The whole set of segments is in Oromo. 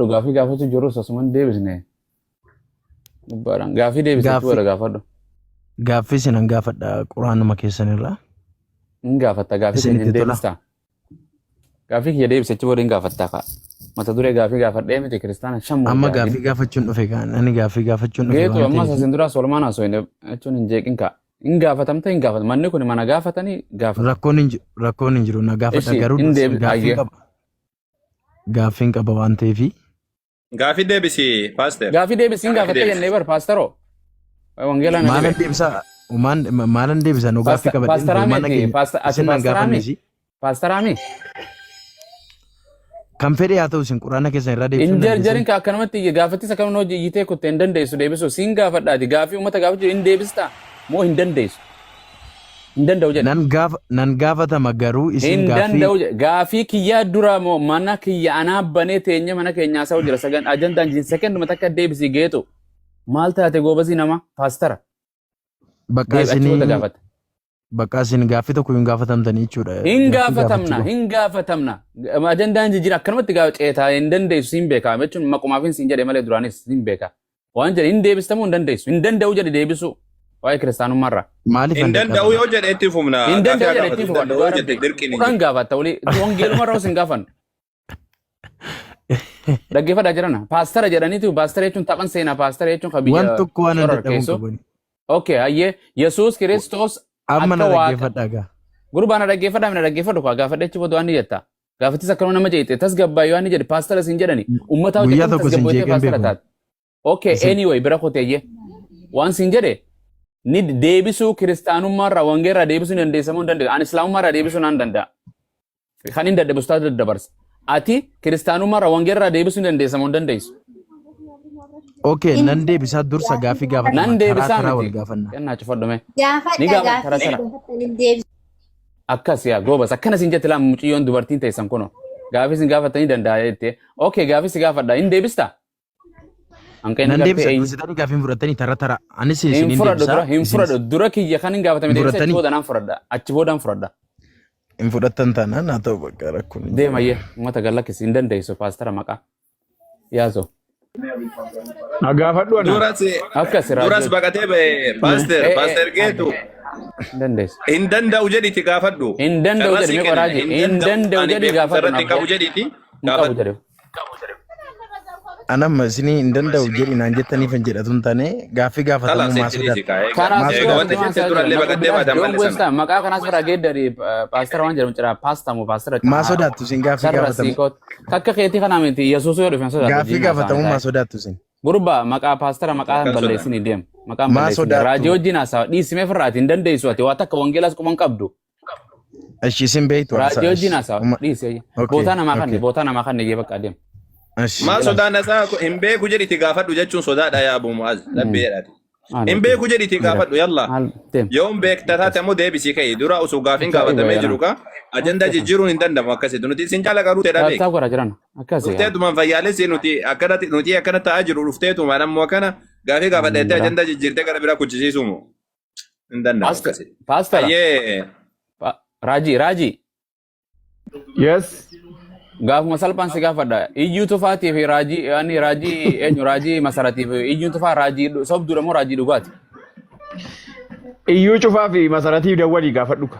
Gaafii gaafachuu jirrus asuman deebisne. Gubbaadhaan gaafii deebise Gaaffii- jechuudha gaafadhu. Gaaffii isinan gaafadha quraanuma keessanirraa. Hin gaafatta gaafii keenya Isinitti hin tola. deebistaa. Gaafii kiyya deebise achi booda hin gaafattaa kaa. Mata duree gaafii gaafadhee miti kiristaana shan Amma murjaa. gaaffii gaafachuun dhufe kaan ani gaaffii gaafachuun dhufe Geetu waan ammas ta'eef asin duraas walumaan haasofne jechuun hin jeeqin kaa. Hin gaafatamte hin gaafata. Manni kun mana gaafatanii gaafata. rakkoon hin jiru rakkoon hin jiru na gaafadha Ishi garuu hin dursa deebi gaaffiin ayyee. qaba gaaffiin qaba waan ta'eef Gaafii deebisi paaster. Gaafii deebisi hin Gaafii gaafatte deebisi. jennee bar paastaroo. Wangeelaa na maalan dhibe. deebisa umaan maalan deebisa nu gaaffii qabadheen dhufe Paastaraami umaan ati dhageenya ati isin nan paastaraami gaafanne si paastaraami. kan fedhe haa ta'u isin quraana keessan irraa deebisuu Hin hin dandeessan jarjarin ka akkanumatti iyye gaafattis akkanuma hojii iyyitee kutte hin dandeessu deebisuu siin gaafadhaati gaafii uummata gaafachuu hin deebistaa moo hin dandeessu hin danda'u jedhe nan gaafa nan gaafatama garuu isin hin gaaffii danda'u jedhe gaafii kiyyaa dura moo mana kiyya anaa banee teenye mana keenya haasa'u jira sagan ajandaan jin sekenduma takka deebisii geetu maal taate goobazii nama paastara bakka deebi achi booda isinii gaafata. bakka isin gaaffii tokko hin gaafatamtanii jechuudha Hin gaaffii gaafachuu gaafatamna, qofa. hin gaafatamna. Ajandaan jijjiira akkanumatti gaafa ceetaa hin dandeessu siin beekaa jechuun maqumaafin siin jedhe malee duraanis siin beekaa. Waan jedhe hin deebistamuu hin dandeessu. Hin danda'u jedhe deebisuu waa'ee kiristaanummaarraa. Maaliif Hin an danda'u dadhaba? yoo jedhe itti fufna. Hin Gaafii danda'u haa jedhe gaafatu. itti Hin fufa danda'u dhugaa yoo jedhe rabbi. dirqiin hin Kudhan jiru. gaafatta olii wangeelumarraa os hin gaafannu. Dhaggeeffadhaa jirana. Paastara jedhaniitu paastara jechuun taphan seenaa paastara jechuun kan biyya Waan tokko waan an sorar dadhabuun keessoo. qabu. Okay, hayyee Yesuus Kiristoos Amma akka na waaqa dhaggeeffadhaa gaa. Gurbaa na dhaggeeffadhaa na dhaggeeffadhu kaa gaafadhe achi booda waan ni jetta. Gaafattis akkanuma nama jeeqxe tasgabbaa'ii waan ni jedhe paastara siin jedhani uummataa Guyyaa hojjetan tokko isin tasgabbootee jeeqeen paastara beeku. taate. Okay, Isin anyway bira koteeyye. Waan siin jedhe ni deebisuu kiristaanummaarraa wangeerraa deebisuu ni dandeessa moo hin dandeessu? Ani islaamummaarraa deebisuu naan danda'a. Kan hin dadhabu ustaaza daddabarsa. Ati kiristaanummaarraa wangeerraa deebisuu ni dandeessa moo hin dandeessu? Okay, nan deebisaa dursa gaaffii gaafatama. Nan Karaa deebisaa karaa wal miti. gaafanna. Kennaa cufadhu mee. Ni Gaafadha gaafata karaa gaaffii sana. gaafatanii deebisa. Akkas yaa goobas akkana siin jette laa mucayyoon dubartiin teessan kunoo. Gaafii sin gaafatanii danda'a jettee. Okay gaafii si gaafadha hin deebistaa? Hanqinni Nan gartee deebisa eenyu? dursitanii gaaffii hin fudhattanii tara tara. Anis Hin isiniin fudhadhu deebisa. dura hin Isinis fudhadhu dura kiyya kan hin gaafatame hin deebise achi fudhattanii booda naan fudhadha achi boodaan fudhadha. hin fudhattan taanaan haa ta'u bakka rakkoon hin jiru. Deema ayyee uummata gallakkisi hin dandeessu paastara maqaa. Yaasoo. Na gaafadhu ana. Duras Akkas duras raajii. baqatee ba'e paaster Eh, eh, paaster Geetu Hin dandeessu. hin danda'u jedhiti gaafadhu. Hin danda'u Carraa jedhi sii mee kenna. qoraajii. Hin Hin danda'u danda'u ani jedhi beekumsa gaafadhu irratti hin naaf qabu jedhi. jedhiti Hin qabu gaafadhu. jedhi. Anamma isinii hin danda'u jedhi naan jettaniif hin jedhatu hin taane gaaffii Kalaas gaafatamuu maa itti dhiisi sodaattu? kaa eega. Karaa Maa Eega sodaatu wanta sodaattu? waan jette isaa jira. durallee Nama baqattee biraas baate don't ammallee waste sana. time. Maqaa kanaas biraa geeddari paastara waan jedhamu jira. Paasta moo paastara Maa sodaattu isin gaaffii Sarara gaafatamuu? siikoot. Takka keetii kanaa miti Yesuus yoo dhufe hin sodaatu Gaaffii jiinaa isaanii gaafatamuu maa taa'e. sodaattu isin? Gurbaa maqaa paastara maqaa hin Akkan sodaatu. balleessinii deem. Maqaa hin Maa balleessinii. Raajii sodaattu? wajjin haasawa. Dhiisimee firraati hin dandeessu ati waa takka wangeelaas quban qabdu. Ishi isin beektu Raajii haasaa wajjin ishi. haasawa. Uma- Dhiisi. Okay, Bootaa namaa kanne okay. bootaa namaa kanne jee bakka deem. Ishi. Maal sodaan isaa hin beeku jedhiti gaafadhu jechuun sodaadha yaa Abu Mu'az. Rabbi jedhaati. Maal Hin beeku jedhiti gaafadhu yalla. Maal deem. Yoon beekta taate ammoo deebisii ka'e dura osoo gaafiin Ajaa'iba gaafatamee yana. jiru ka ajandaa jijjiiruun hin danda'amu akkasitti nuti isin caala qaruu ta'edha beek. Taabtaa godha jiran. Akkasi. Dhufteetumaan fayyaalessi nuti akkanatti nuti akkana ta'aa jiru dhufteetumaan ammoo akkana gaafii gaafadha jettee Bira. ajandaa jijjiirtee gara biraa kuchisiisuu moo hin danda'amu akkasitti. Paastara. Ayyee Raajii raajii. Yes. Gaafuma salphaan si gaafadha. Iyyuu tufaatii fi raajii yaani raajii eenyu raajii masaratii fi iyyuu tufaa raajii sobduudha moo raajii dhugaati? Iyyuu cufaa fi masaratii dawwalii gaafadhu ka.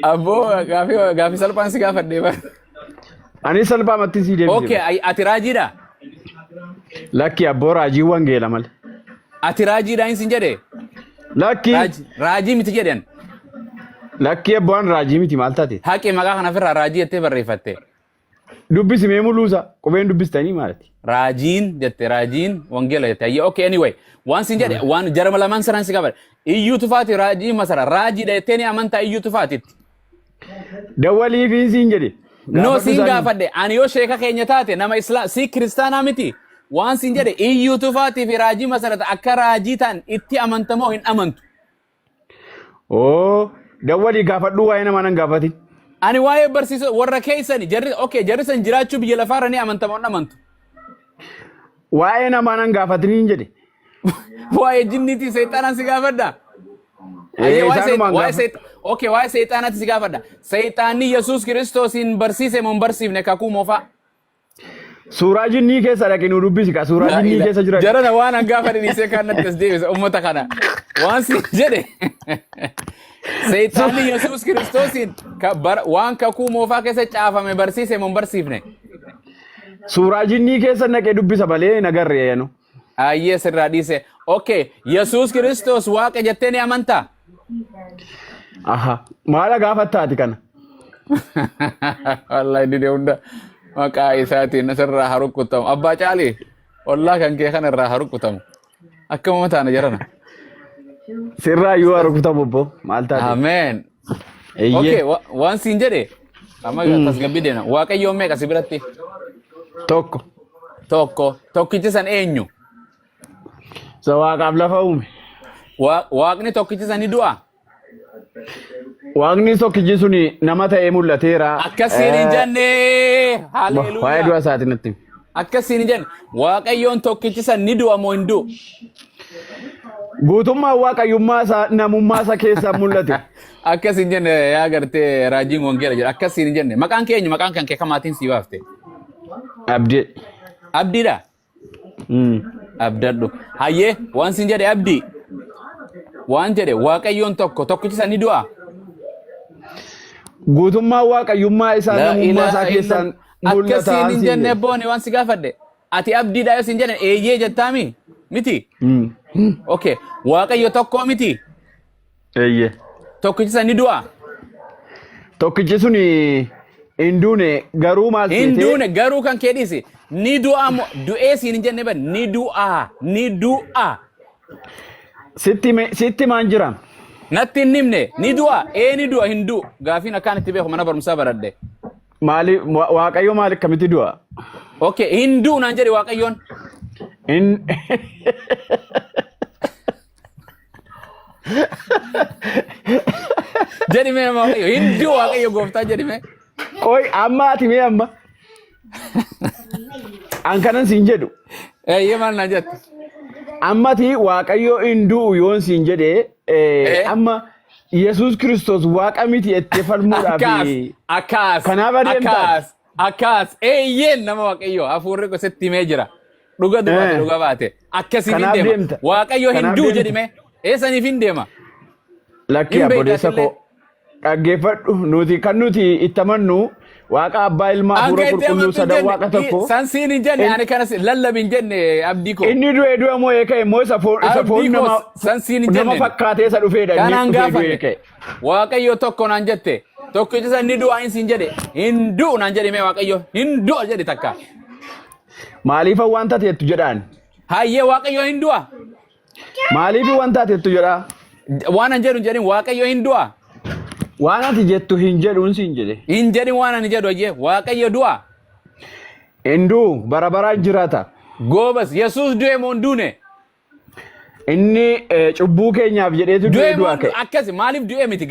Abboo gaafii gaafii salphaan si gaafadhe bara. Ani salphaamatti sii deebise. Okay ati raajiidha? Lakki abboo raajii wangeela malee. Ati raajiidha hin sin jedhe? Lakki Raajii raajii miti jedhan. lakki abboon raajii miti maal taate? Haqi maqaa kana ofirraa raajii jettee barreeffatte. Dubbisi mee muluusa qubeen dubbistanii maalti? Raajiin jette raajiin wangeela jette. Ayyee okay anyway waan sin jedhe waan jarama lamaan sanaan si gaafadha. Iyyuu tufaati raajii masara raajiidha jettee ni amantaa iyyuu tufaatitti. Dawwalii fi siin jedhe. No Gaafadhu siin isaanii. gaafadhe ani yoo sheeka keenya taate nama islaa si kiristaanaa miti waan siin jedhe iyyuu tufaatii fi raajii masarata akka raajii ta'an itti amantamoo hin amantu. Oo dawwalii gaafadhu waa'ee namaa nan gaafatin. Ani waa'ee barsiisoo warra keessani jarri okay jarri san jiraachuu biyya lafaarra ni amantamoo hin amantu. Waa'ee namaa nan gaafatiniin jedhe. Waa'ee jinniitii seexanaan si gaafadha. Eh, Ayyee waa'ee isaanumaan seex- waa'ee gaafa- seex- Okay, waa'ee seexaanaatti si gaafadha. Seexaanni Yesuus Kiristoosiin barsiise moo hin barsiifne kakuu moofaa? Suuraa jinnii keessa dhaqi nu dubbisi ka suuraa jinnii keessa jiran. Jarana waan an gaafa dhiisee kan natti as deebisa uummata kana. Waan si jedhe seexaanni Yesuus Kiristoosiin waan kakuu moofaa keessa caafame barsiise moo hin barsiifne? Suuraa jinnii keessa naqee dubbisa malee hin agarre yanu. Ayyee sirraa dhiise. Okay, Yesuus Kiristoos waaqa jettee ni amantaa? Aha. Maala gaafattaati kana? Wallahi dide hunda maqaa isaatiin asirraa haa rukkutamu. Abbaa Caalii ollaa kan kee kana irraa haa rukkutamu. Akkama taana jarana. Sirraa iyyuu haa rukutamu obbo. Maal taate? Ameen. Eeyyee. Okay, waan siin jedhe amma tasgabbii deena. Waaqayyoon meeqa si biratti? Tokko. Tokko. Tokkichi san eenyu? Isa waaqaaf lafa uume. Waaqni tokkichi san ni du'a? Waaqni tokkichi suni nama ta'ee mul'ateera. Akkasiin hin jenne. Waa'ee Haleluuyaa. du'a isaatiin natti himi. Akkasiin hin jenne. Waaqayyoon tokkichi san ni du'a moo hin du'u? Guutummaan waaqayyummaa isaa namummaa isaa keessaa mul'ate. Akkas hin jenne yaa gartee raajiin wangeela jedha. Akkasiin hin jenne. Maqaan kee eenyu? Maqaan kan kee kamaatiin sii baafte? Abdii. Abdiidha. Abdadhu. Hayyee waan siin jedhe Abdii. Waan jedhe Waaqayyoon tokko tokkichi san ni du'a. Guutummaan waaqayyummaa isaa La namummaa isaa ilaaha keessaan illa. mul'ata. Akkasiin hin siin jenne jedhe. abbooni waan si gaafadhe. Ati abdiidha yoo siin jedhan eeyyee jettaami? Miti? Okay. Waaqayyo tokko miti? Eeyyee. Tokkichi san ni du'a. Tokkichi suni hin duune garuu maal Hin seetee? duune garuu kan kee dhiisi. Ni du'a moo du'ee siin hin jenne ban ni du'a ni du'a. Sitti maan jira? Natti hin himne ni du'a ee ni du'a hin du'u gaafiin akkaan itti beeku mana barumsaa baradhe. Maali Waaqayyo maal akkamitti du'a? Okay hin du'u naan jedhe Waaqayyoon. In Jedhi mee Waaqayyo hin du'u Waaqayyo gooftaa jedhi mee. Qoy amma ati mee amma. An kanan siin jedhu. Eeyyee maal naan jette? Amma ati Waaqayyo hin du'u yoon siin jedhe amma Yesuus Kiristoos waaqa miti jettee falmuudhaaf Akkaas akkaas Kanaaf adeemtaa? akkaas akkaas eeyyeen nama Waaqayyo hafuurri gosatti himee jira. Dhuga dubaate dhuga baate akkasiif hin Kanaaf deema. deemta. Waaqayyo hin Kanaaf du'u deemta. jedhi mee eessaniif hin deema. Lakkii Hin beekta obboleessa atillee. koo dhaggeeffadhu nuti kan nuti itti amannu waaqa abbaa ilmaa hafuura Akka itti qulqulluu amantu hin sadan waaqa jenne. tokko. San siin hin jenne ani kanas lallabi hin jenne abdii koo. Inni du'e du'a moo eeka'e immoo isa foon isa foon Abdii koo nama san siin hin nama jenne. fakkaatee isa dhufeedha inni Kanaan dhufee du'e gaafanne. eeka'e. Waaqayyo tokko naan jette. Tokkichi san ni du'a hin siin jedhe. Hin du'u naan jedhe mee Waaqayyo hin du'a jedhe takka. Maaliif waan taateettu jedhaan? Hayyee Waaqayyo hin du'a. Maaliif waan taateettu jedhaa? Waan an jedhu hin jedhin Waaqayyo hin du'a. Waan ati jettu hin jedhuun siin jedhe. Hin jedhin waan ani jedhu hayyee Waaqayyo du'a. Hin du'u bara baraan jiraata. Goobas Yesuus du'e moo hin duune? Inni cubbuu keenyaaf jedheetu du'e Du'e moo du'a hin du'e? ka'e. Akkasi maaliif du'e miti?